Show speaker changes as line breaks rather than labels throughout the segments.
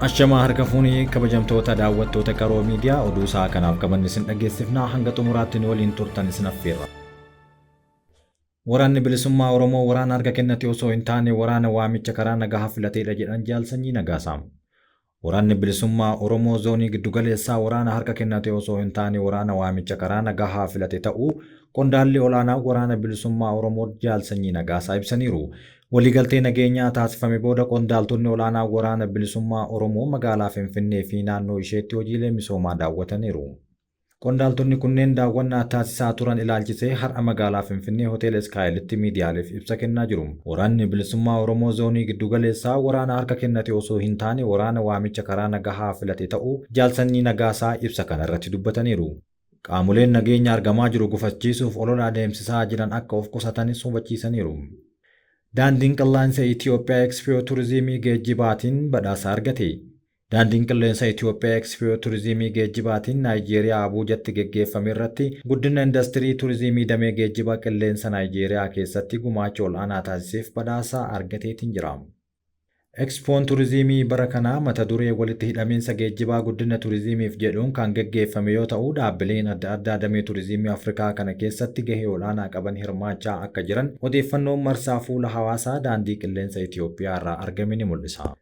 Ashamaa harka fuunee kabajamtoota daawwattoota Qaroo Miidiyaa oduu isaa kanaaf qabanne isin dhageessifnaa hanga xumuraatti nu waliin turtan isin affeerra. Waraanni Bilisummaa Oromoo waraana harka kennate osoo hin taane waraana waamicha karaa nagahaa filateedha jedhan Jaal Sanyii Nagaasaa. Waraanni Bilisummaa Oromoo Zoonii Giddugaleessaa waraana harka kennate osoo hin taane waraana waamicha karaa nagahaa filate ta'uu qondaalli olaanaan Waraana Bilisummaa Oromoo Jaal Sanyii Nagaasaa ibsaniiru. Waliigaltee nageenyaa taasifame booda qondaaltonni olaanaan Waraana Bilisummaa Oromoo magaalaa Finfinnee fi naannoo isheetti hojiilee misoomaa daawwataniiru. Qondaaltonni kunneen daawwannaa taasisaa turan ilaalchisee har'a magaalaa Finfinnee Hoteela Iskaayilitti miidiyaaleef ibsa kennaa jiru. Waraanni Bilisummaa Oromoo Zoonii Giddugaleessaa waraana harka kennate osoo hin taane waraana waamicha karaa nagahaa filate ta'uu Jaal Sanyii Nagaasaa ibsa kanarratti dubbataniiru. Qaamoleen nageenya argamaa jiru gufachiisuuf olola adeemsisaa jiran akka of qusatanis hubachiisaniiru. Daandiin Qilleensa Itiyoophiyaa Ekspoo Turizimii Geejjibaatiin badhaasa argate. Daandiin Qilleensa Itiyoophiyaa Ekspoo Turizimii Geejjibaatiin Naayijeeriyaa Abuujatti geggeeffame irratti guddina indastirii turizimii damee geejjiba qilleensa Naayijeeriyaa keessatti gumaacha ol'aanaa taasiseef badhaasa argateetiin jira. Ekspoon Turizimii bara kanaa mata duree walitti hidhamiinsa geejjibaa guddina turizimiif jedhuun kan geggeeffame yoo ta'u, dhaabbileen adda addaa damee turizimii Afrikaa kana keessatti gahee ol'aanaa qaban hirmaachaa akka jiran odeeffannoon marsaa fuula hawaasaa Daandii Qilleensa Itiyoophiyaa irraa argame ni mul'isa.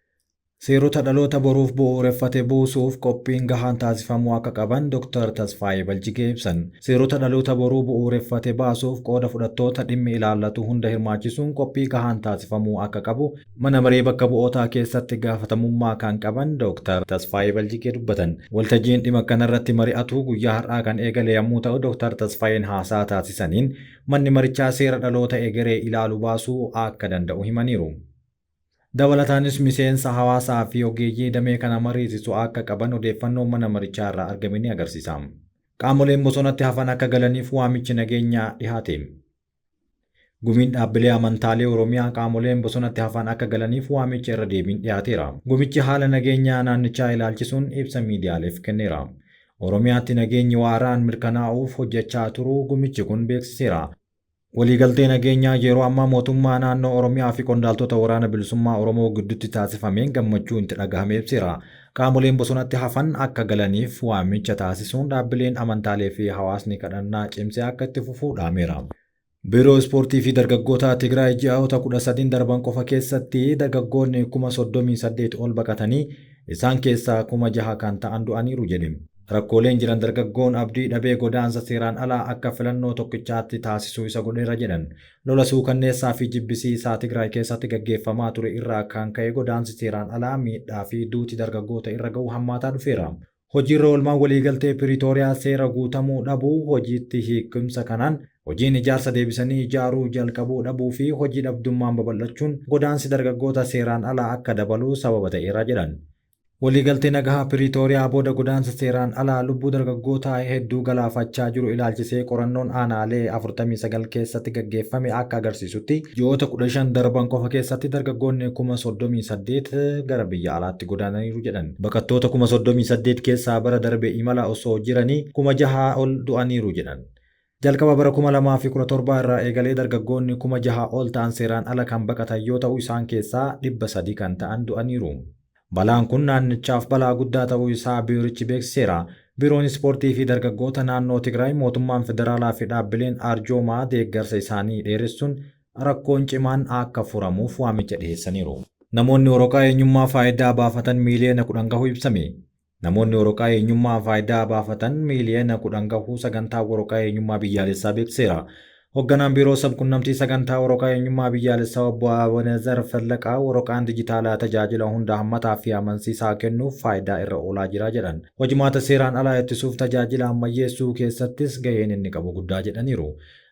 Seerota dhaloota boruuf bu'uureffate buusuuf qophiin gahaan taasifamuu akka qaban Dr. Tasfaayee Baljigee ibsan. Seerota dhaloota boruu bu'uureffate baasuuf qooda fudhattoota dhimmi ilaallatu hunda hirmaachisuun qophii gahaan taasifamuu akka qabu mana maree bakka bu'ootaa keessatti gaafatamummaa kan qaban Dr. Tasfaayee Baljigee dubbatan. Waltajjiin dhimma kanarratti mari'atu guyyaa har'aa kan eegale yommuu ta'u Dr. Tasfaayeen haasaa taasisaniin manni marichaa seera dhaloota egeree ilaalu baasuu akka danda'u himaniiru. Dabalataanis miseensa hawaasaa fi ogeeyyii damee kana mariisisu akka qaban odeeffannoon mana marichaa irraa argame ni agarsiisa. Qaamoleen bosonatti hafan akka galaniif waamichi nageenyaa dhihaate. Gumiin dhaabbilee amantaalee Oromiyaa qaamoleen bosonatti hafan akka galaniif waamicha irra deebiin dhiyaateera. Gumichi haala nageenyaa naannichaa ilaalchisuun ibsa miidiyaaleef kenneera. Oromiyaatti nageenyi waaraan mirkanaa'uuf hojjechaa turuu gumichi kun beeksiseera. Waliigaltee nageenyaa yeroo ammaa mootummaa naannoo Oromiyaa fi qondaaltota Waraana Bilisummaa Oromoo gidduutti taasifameen gammachuu itti dhagahame ibseera. Qaamoleen bosonatti hafan akka galaniif waamicha taasisuun dhaabbileen amantaalee fi hawaasni kadhannaa cimsee akka itti fufu dhaameera. Biiroo Ispoortii fi Dargaggootaa Tigraay ji'oota 13 darban qofa keessatti dargaggoonni 38,000 ol baqatanii isaan keessaa 6,000 kan ta'an du'aniiru jedhe. Rakkooleen jiran dargaggoon abdii dhabee godaansa seeraan alaa akka filannoo tokkichaatti taasisuu isa godheera jedhan. Lola suukanneessaa fi jibbisiisaa Tigraay keessatti gaggeeffamaa ture irraa kan ka'e godaansi seeraan alaa miidhaa fi duuti dargaggoota irra ga'u hammaataa dhufeera. Hojiirra oolmaan waliigaltee Piriitooriyaa seera guutamuu dhabuu, hojiitti hiikumsa kanaan hojiin ijaarsa deebisanii ijaaruu jalqabuu dhabuu fi hojii dhabdummaan babal'achuun godaansi dargaggoota seeraan alaa akka dabalu sababa ta'eera jedhan. Waliigaltee nagahaa Piriitooriyaa booda godaansa seeraan alaa lubbuu dargaggootaa hedduu galaafachaa jiru ilaalchisee qorannoon aanaalee 49 keessatti gaggeeffame akka agarsiisutti ji'oota 15 darban qofa keessatti dargaggoonni 38,000 gara biyya alaatti godaananiiru jedhan. Baqattoota 38,000 keessaa bara darbe imala osoo jiranii 6,000 ol du'aniiru jedhan. Jalqaba bara 2017 irraa eegalee dargaggoonni 6,000 ol ta'an seeraan ala kan baqatan yoo ta'u isaan keessaa 300 kan ta'an du'aniiru. Balaan kun naannichaaf balaa guddaa ta'uu isaa biirichi beeksiseera. Biiroon Ispoortii fi Dargaggoota Naannoo Tigraay mootummaan federaalaa fi dhaabbileen arjoomaa deeggarsa isaanii dheeressuun rakkoon cimaan akka furamuuf waamicha dhiheessaniiru. Namoonni waraqaa eenyummaa Faayidaa baafatan miiliyoona 10 gahuu ibsame. Namoonni waraqaa eenyummaa Faayidaa baafatan miiliyoona 10 gahuu Sagantaa Waraqaa Eenyummaa Biyyaalessaa beeksiseera. Hogganaan Biiroo Sabqunnamtii Sagantaa Waraqaa Eenyummaa Biyyaalessaa Obbo Abanezar Fallaqaa waraqaan dijitaalaa tajaajila hunda hammataa fi amansiisaa kennuuf faayidaa irra oolaa jira jedhan. Hojimaata seeraan alaa ittisuuf tajaajila ammayyeessuu keessattis gaheen inni qabu guddaa jedhaniiru.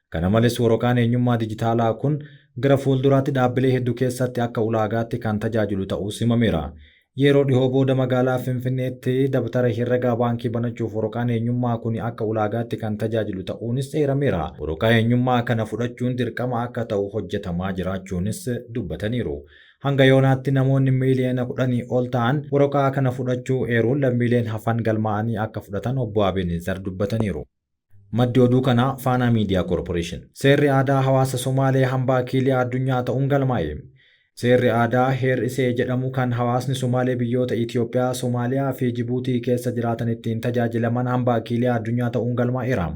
Kana malees waraqaan eenyummaa dijitaalaa kun gara fuulduraatti dhaabbilee hedduu keessatti akka ulaagaatti kan tajaajilu ta'uus himameera. Yeroo dhihoo booda magaalaa Finfinneetti dabtara herregaa baankii banachuuf waraqaan eenyummaa kuni akka ulaagaatti kan tajaajilu ta'uunis eerameera. Waraqaa eenyummaa kana fudhachuun dirqama akka ta'u hojjetamaa jiraachuunis dubbataniiru. Hanga yoonaatti namoonni miiliyoona kudhanii ol ta'an waraqaa kana fudhachuu eeruun lammiileen hafan galmaa'anii akka fudhatan Obbo Abeenezer dubbataniiru. Maddi oduu kanaa Faanaa Miidiyaa Koorporeeshin. Seerri aadaa hawaasa Somaalee hambaa kiiliyaa addunyaa ta'uun galmaa'e. Seerri aadaa Heer Isee jedhamu kan hawaasni Somaalee biyyoota Itoophiyaa, Somaaliyaa fi Jibuutii keessa jiraatan ittiin tajaajilaman hambaa kiilee addunyaa ta'uun galmaa'eera.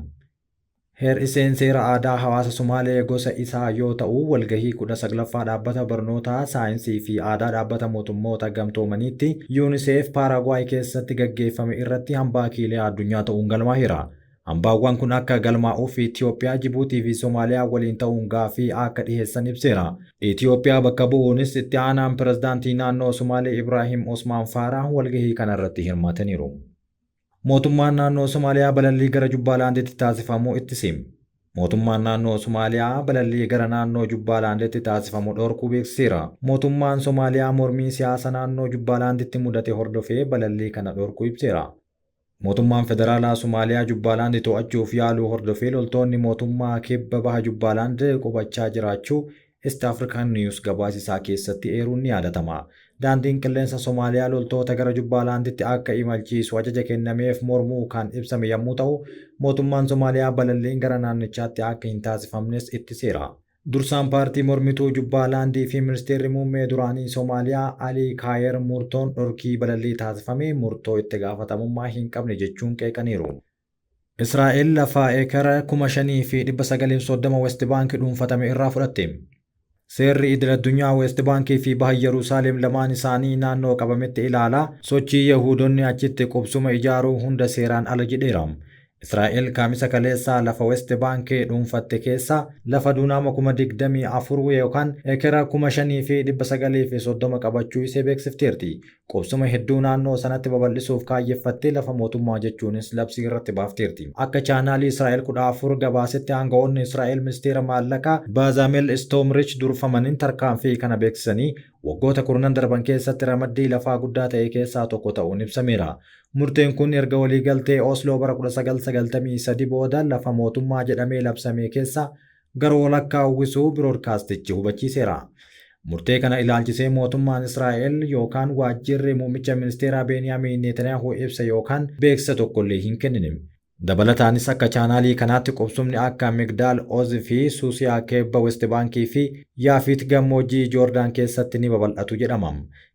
Heer Iseen seera aadaa hawaasa Somaalee gosa isaa yoo ta'u, walgahii 19ffaa dhaabbata barnootaa, saayinsii fi aadaa dhaabbata mootummoota gamtoomaniitti UNICEF Paaraaguwaay keessatti gaggeeffame irratti hambaa kiilee addunyaa ta'uun galmaa'eera. Hambaawwan kun akka galmaa'uuf Itoophiyaa, Jibuutii fi Somaaliyaa waliin ta'uun gaaffii akka dhiheessan ibseera. Itoophiyaa bakka bu'uunis itti aanaan pirezidaantii naannoo Somaalee Ibraahim Osmaan Faaraa walgahii kanarratti hirmaataniiru. Mootummaan naannoo Somaaliyaa balallii gara Jubbaalaanditti taasifamu ittise. Mootummaan naannoo Somaaliyaa balallii gara naannoo Jubbaalaanditti taasifamu dhorkuu beeksiseera. Mootummaan Somaaliyaa mormii siyaasa naannoo Jubbaalaanditti mudate hordofee balallii kana dhorkuu ibseera. Mootummaan Federaalaa Somaaliyaa Jubbaalaand to'achuuf yaaluu hordofee loltoonni mootummaa kibba baha Jubbaalaand qubachaa jiraachuu East African News gabaasa isaa keessatti eeruun ni yaadatama. Daandiin qilleensa Somaaliyaa loltoota gara Jubbaalaanditti akka imalchiisu ajaja kennameef mormuu kan ibsame yommuu ta'u, mootummaan Somaaliyaa balalliin gara naannichaatti akka hin taasifamnes ittiseera. Dursaan paartii mormituu Jubbaalaandii fi ministeerri muummee duraanii Somaaliyaa Alii Kaayer murtoon dhorkii balallii taasifame murtoo itti gaafatamummaa hin qabne jechuun qeeqaniiru. Israa'el lafa eekara 5,930 West Bank dhuunfatame irraa fudhatte. Seerri idil addunyaa West Baankii fi Baha Yerusaalem lamaan isaanii naannoo qabametti ilaala. Sochii Yahuudonni achitti qubsuma ijaaruu hunda seeraan ala jedheera. Israa'el Kamisa kaleessaa lafa West Bank dhuunfatte keessa lafa duunaama 24,000 yookaan eekara 5,930 qabachuu ishee beeksifteerti. Qubsuma hedduu naannoo sanatti babal'isuuf kaayyeffattee lafa mootummaa jechuunis labsii irratti baafteerti. Akka chaanaalii Israa'el 14 gabaasetti aangawoonni Israa'el ministeera maallaqaa Baazamel Stoomrich durfamaniin tarkaanfii kana beeksisanii waggoota kurnan darban keessatti ramaddii lafaa guddaa ta'e keessaa tokko ta'uun ibsameera. Murteen kun erga waliigaltee Osloo bara 1993 booda lafa mootummaa jedhamee labsame keessa gara walakkaa uwwisuu biroodkaastichi hubachiiseera. Murtee kana ilaalchisee mootummaan Israa'el yookaan waajjirri muummicha ministeeraa Beeniyaamin Netanyaahuu ibsa yookaan beeksisa tokkollee hin kennine. Dabalataanis akka chaanaalii kanaatti qubsumni akka Migdaal Oz fi Suusiyaa Kebba West Baankii fi Yaafiit gammoojjii Joordaan keessatti ni babal'atu jedhama.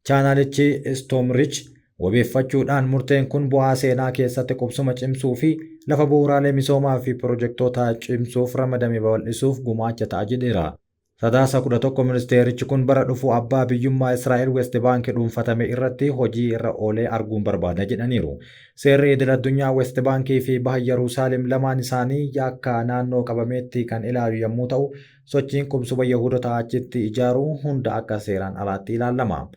Chaanaalichi Stoomrich wabeeffachuudhaan murteen kun bu'aa seenaa keessatti qubsuma cimsuu fi lafa bu'uuraalee misoomaa fi pirojektoota cimsuuf ramadame babal'isuuf gumaacha ta'a jedheera. Sadaasa 11 ministeerichi kun bara dhufu abbaa biyyummaa Israa'el West Bank dhuunfatame irratti hojii irra oolee arguun barbaada jedhaniiru. Seerri idil addunyaa West Baankii fi Baha Yerusaalem lamaan isaanii yakka naannoo qabameetti kan ilaalu yommuu ta'u, sochiin qubsuma Yahudotaa achitti ijaaruu hunda akka seeraan alaatti ilaalama.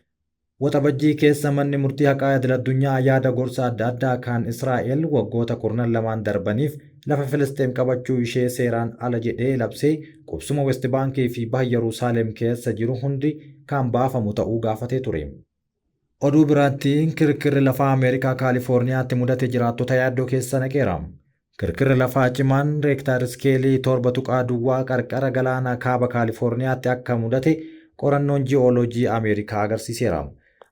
Waxabajjii keessa manni murtii haqaa idil addunyaa yaada gorsa adda addaa kan Israa'el waggoota kurnan lamaan darbaniif lafa Filisxeem qabachuu ishee seeraan ala jedhee labsee qubsuma West Baankii fi Baha Yerusaalem keessa jiru hundi kan baafamu ta'uu gaafatee ture. Oduu biraattiin kirkirri lafaa Ameerikaa Kaalifoorniyaatti mudate jiraattota yaaddoo keessa naqeera. Kirkirri lafaa cimaan reektaar iskeelii 7.0 qarqara galaana kaaba Kaalifoorniyaatti akka mudate qorannoon ji'ooloojii Ameerikaa agarsiiseera.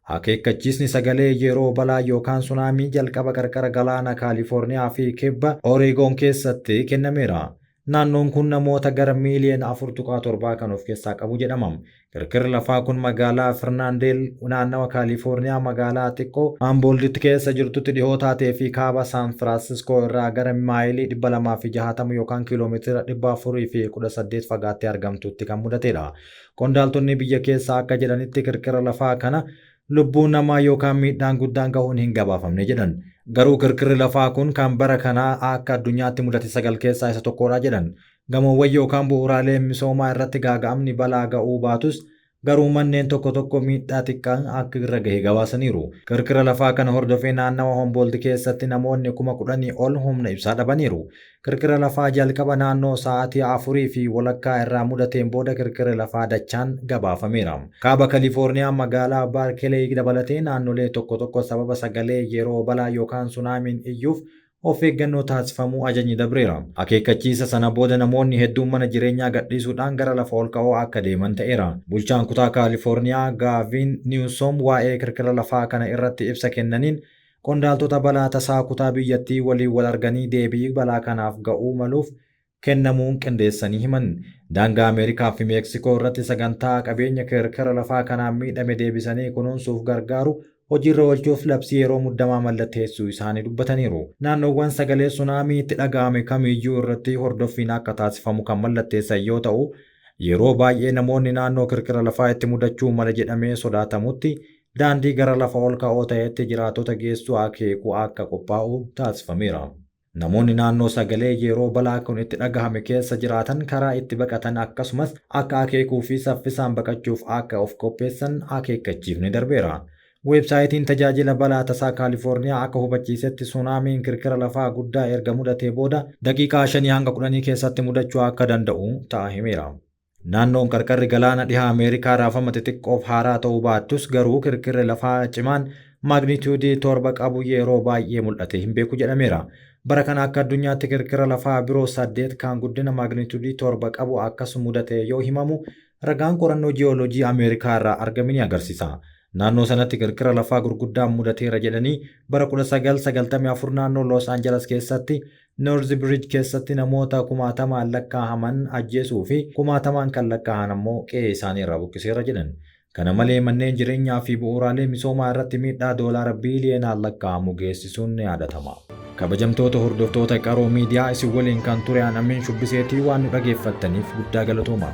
Akeekkachiisni sagalee yeroo balaa yookaan sunaamii jalqaba qarqara galaana Kaalifoorniyaa fi kibba Oreegoon keessatti kennameera. Naannoon kun namoota gara miiliyoona 4.7 kan of keessaa qabu jedhama. Kirkirri lafaa kun magaalaa Fernaandeel naannawa Kaalifoorniyaa magaalaa xiqqoo Amboolditti keessa jirtutti dhihoo taatee fi kaaba Saan Firaansiskoo irraa gara maayilii 260 yookaan kiiloomeetira 418 fagaattee argamtutti kan mudatedha. Qondaaltonni biyya keessaa akka jedhanitti kirkira lafaa kana lubbuun namaa yookaan miidhaan guddaan gahuun hin gabaafamne jedhan. Garuu kirkirri lafaa kun kan bara kanaa akka addunyaatti mudate 9 keessaa isa tokkodha jedhan. Gamoowwan yookaan bu'uuraalee misoomaa irratti gaaga'amni balaa ga'uu baatus garuu manneen tokko tokko miidhaa xiqqaan akka irra gahe gabaasaniiru. Kirkira lafaa kana hordofee naannawa Humboldt keessatti namoonni 10,000 ol humna ibsaa dhabaniiru. Kirkira lafaa jalqaba naannoo sa'aatii 4:15 irraa mudateen booda kirkirri lafaa dachaan gabaafameera. Kaaba Kalifoorniyaa magaalaa Baarkelee dabalatee naannolee tokko tokko sababa sagalee yeroo balaa yookaan sunaamiin iyyuuf of eeggannoo taasifamuu ajajni dabreera. Akeekkachiisa sana booda namoonni hedduun mana jireenyaa gadhiisuudhaan gara lafa ol ka'oo akka deeman ta'eera. Bulchaan kutaa Kaalifoorniyaa Gaaviin Niwusom waa'ee kirkira lafaa kana irratti ibsa kennaniin qondaaltota balaa tasaa kutaa biyyattii waliin wal arganii deebii balaa kanaaf ga'uu maluuf kennamuun qindeessanii himan. Daangaa Ameerikaa fi Meeksikoo irratti sagantaa qabeenya kirkira lafaa kanaan miidhame deebisanii kunuunsuuf gargaaru hojiirra oolchuuf labsii yeroo muddamaa mallatteessuu isaanii dubbataniiru. Naannoowwan sagalee sunaamii itti dhaga'ame kamiyyuu irratti hordoffiin akka taasifamu kan mallatteessan yoo ta'u, yeroo baay'ee namoonni naannoo kirkira lafaa itti mudachuu mala jedhamee sodaatamutti daandii gara lafa ol ka'oo ta'etti jiraattota geessuu akeeku akka qophaa'u taasifameera. Namoonni naannoo sagalee yeroo balaa kun itti dhagahame keessa jiraatan karaa itti baqatan akkasumas akka akeekuu fi saffisaan baqachuuf akka of qopheessan akeekkachiifni darbeera. Weebsaayitiin tajaajila balaa tasaa Kaalifoorniyaa akka hubachiisetti sunaamiin kirkira lafaa guddaa erga mudatee booda daqiiqaa 5 hanga 10 keessatti mudachuu akka danda'u ta'a himeera. Naannoon qarqarri galaana dhihaa Ameerikaa raafama xixiqqoof haaraa ta'uu baattus garuu kirkirri lafaa cimaan maagniituudii 7 qabu yeroo baay'ee mul'ate hin beeku jedhameera. Bara kana akka addunyaatti kirkira lafaa biroo 8 kan guddina maagniituudii 7 qabu akkas mudate yoo himamu ragaan qorannoo ji'ooloojii Ameerikaa irraa argame ni agarsiisa. Naannoo sanatti kirkira lafaa gurguddaan mudateera jedhanii bara 1994 naannoo Los Angeles keessatti North Bridge keessatti namoota kumaatamaan lakkaa'aman ajjeesuu fi kumaatamaan kan lakkaa'an ammoo qe'ee isaanii irraa buqqiseera jedhan. Kana malee manneen jireenyaa fi bu'uuraalee misoomaa irratti miidhaa doolaara biiliyoonaan lakkaa'amu geessisuun ni yaadatama. Kabajamtoota hordoftoota Qaroo Miidiyaa, isin waliin kan ture an Amiin Shubbiseetii. Waan nu dhageeffattaniif guddaa galatooma.